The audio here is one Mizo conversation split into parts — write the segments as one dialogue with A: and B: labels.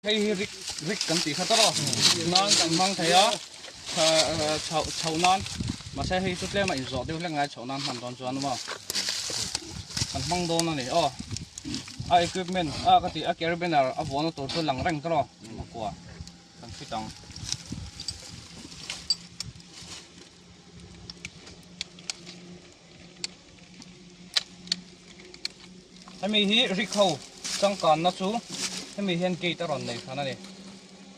A: Hei hi rik rik kan tih kha tawh a, nan kan hmang thei a, chhoh chhoh nan mahse hei chu tlem a inzawh deuh hlek ngai chhoh nan hman dawn chuan maw kan hmang dawn a ni aw. A equipment a ka tih a carabiner a vuahna tur chu lang reng tawh a kua kan fit ang. Hemi hi rik ho changkanna chu hemi hian gate a rawn nei hran a ni.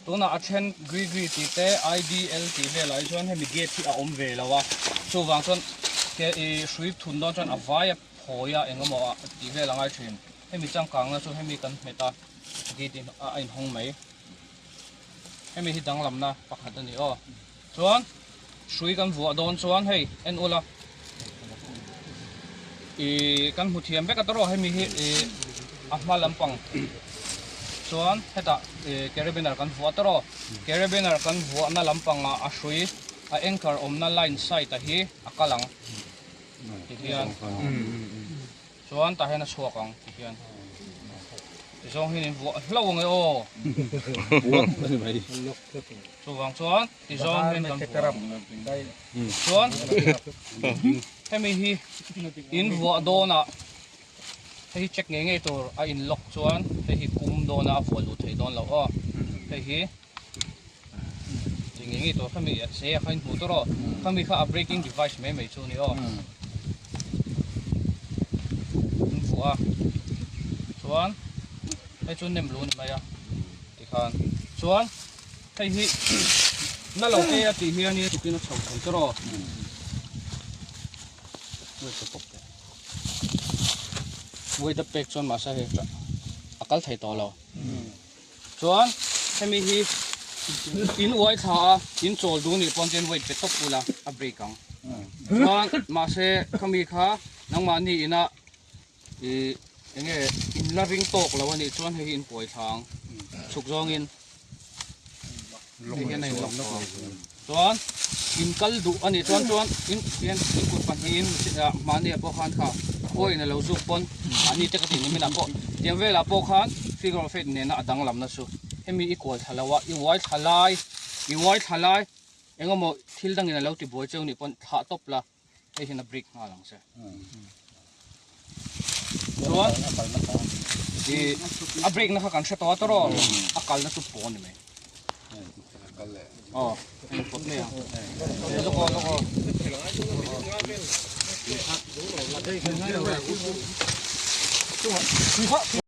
A: Tunah a then gri gri tih te IDL tih velah hi chuan hemi gate hi a awm ve lo a, chuvang chuan ke ih hrui thun dawn chuan a vai a phawi a eng emaw tih vel a ngai thin. Hemi changkangna chu hemi kan hmet a gate in a inhawng mai. Hemi hi danglamna pakhat a ni aw. Chuan hrui kan vuah dawn chuan hei en ula ih kan hmu thiam vek a tawrh hemi hi ih a hma lampang chuan hetah ih carabiner kan vuah tawrh carabiner kan vuahna lampangah a hrui a anchor awmna line side ah hi a kal ang tihian. Chuan tah hian a chhuak ang ti hian ti zawng hian in vuah hlo ang e aw. Chuvang chuan ti zawng hian kan vuah. Chuan hemi hi in vuah dawnah hei hi check ngei ngei tur a in lock chuan hei hi kum dawnah a vuah luh theih dawn loh aw. Hei hi ti ngei ngei tur khami a che a kha in hmuh tur aw khami kha a braking device mai mai chu a ni aw in vuah a chuan hei chu nem lu a ni mai a tikhan chuan hei hi na lo te a tih hian in tukin a chho thei tur aw weight a pek chuan mahse hei a kal thei tawh lo. Chuan hemi hi in uai thla a, in chawl duh nih pawn chuan weight pe tawp ula a break ang. Chuan mahse khami kha nangmahni ina ih enge in la ring tawk lo anih chuan hei hi in kuai thla ang chhuk zawngin hei hian a in lock tawh ang. Chuan in kal duh anih chuan chuan in hian in kut pahnihin mahni ah pawh khan kha khawiin a lo zuk pawn mahni te ka tih ni minah pawh tiang velah pawh khan figure of eight nena a danglamna chu hemi i kual thla lo a i uai thla lai i uai thla lai engemaw thil dangin a lo ti buai cheu nih pawn thlah tawp la hei hian a break nghal ang che chuan a break na kha kan hre tawh a tawrh a kalna chu pawn ni mai aw hei pawt mai ang lawk aw lawk aw